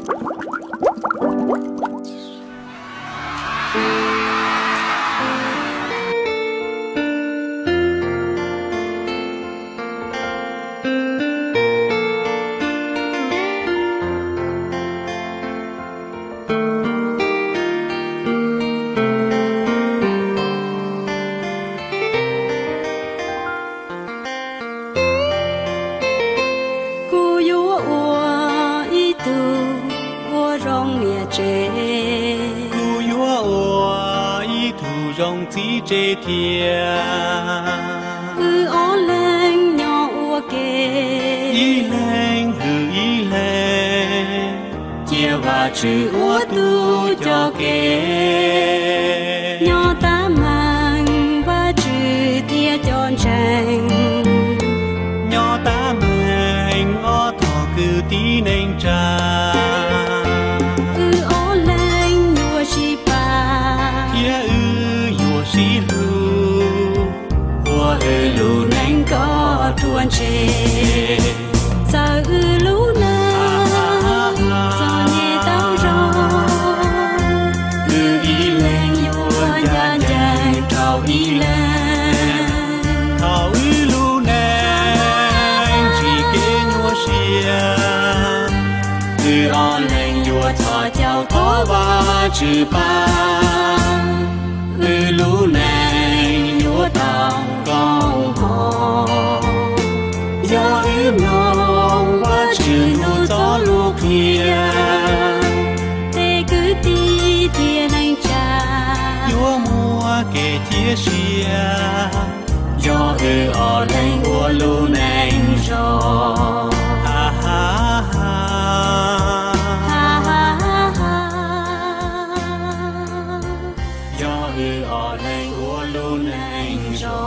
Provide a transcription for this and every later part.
Kuv yuav ua ib tug uas zoo niam tsev. Kuv yuav ua ib tug zoo txiv tsev thiab. Wb ob leeg nyob ua ke, ib leeg hwm ib leeg, cia Vajtswv ua tub coj kev. Nyob tab meeg Vajtswv thiab cov ntseeg, nyob tab meeg ob tog kwv tij neej tsa. Wb ob leeg yuav sib pab, thiab wb yuav sib hlub, ua wb lub neej kom ruaj ntseg. Txawm wb lub neej txom nyem tau zoo, wb ib leeg yuav ncaj ncees rau ib leeg. Thaum wb lub neej tsis kev nyuaj siab, wb ob leeg yuav txhos caug thov Vajtswv pab, wb lub neej yuav tau koob hmoov. Yog wb mloog Vajtswv nug txoj lus qhia, tej kwv tij thiab neej tsa yuav muaj kev cia siab. Yog wb ob leeg ua lub neej zoo, yog wb ob leeg ua lub neej zoo.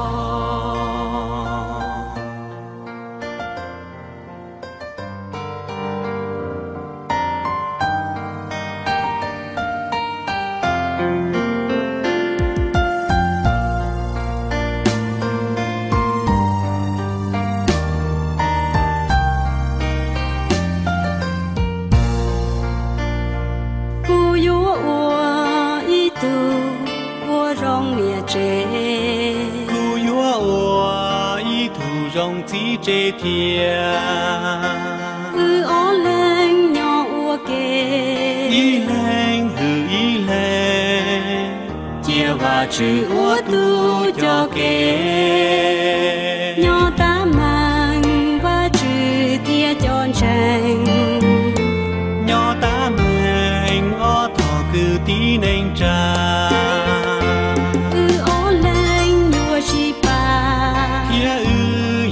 Kuv yuav ua ib tug uas zoo niam tsev. Kuv yuav ua ib tug zoo txiv tsev thiab. Wb ob leeg nyob ua ke, ib leeg hwm ib leeg, cia Vajtswv ua tub coj kev. Nyob tab meeg Vajtswv thiab cov ntseeg, nyob tab meeg ob tog kwv tij neej tsa. Wb ob leeg yuav sib pab, thiab wb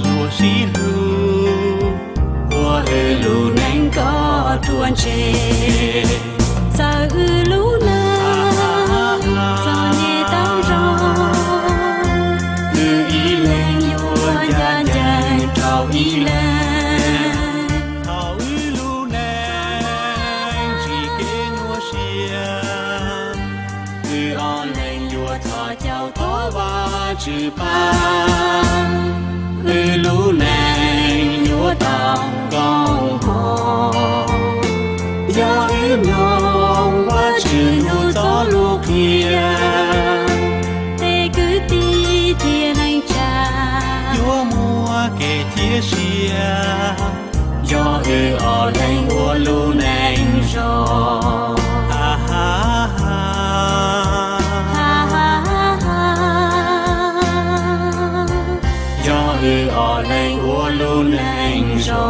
yuav sib hlub, ua wb lub neej kom ruaj ntseg. Txawm wb lub neej txom nyem tau zoo, wb ib leeg yuav ncaj ncees rau ib leeg. Thaum wb lub neej tsis kev nyuaj siab, wb ob leeg yuav txhos caug thov Vajtswv pab, wb lub neej yuav tau koob hmoov. Yog wb mloog Vajtswv nug txoj lus qhia, tej kwv tij thiab neej tsa yuav muaj kev cia siab. Yog wb ob leeg ua lub neej zoo, yog wb ob leeg ua lub neej zoo.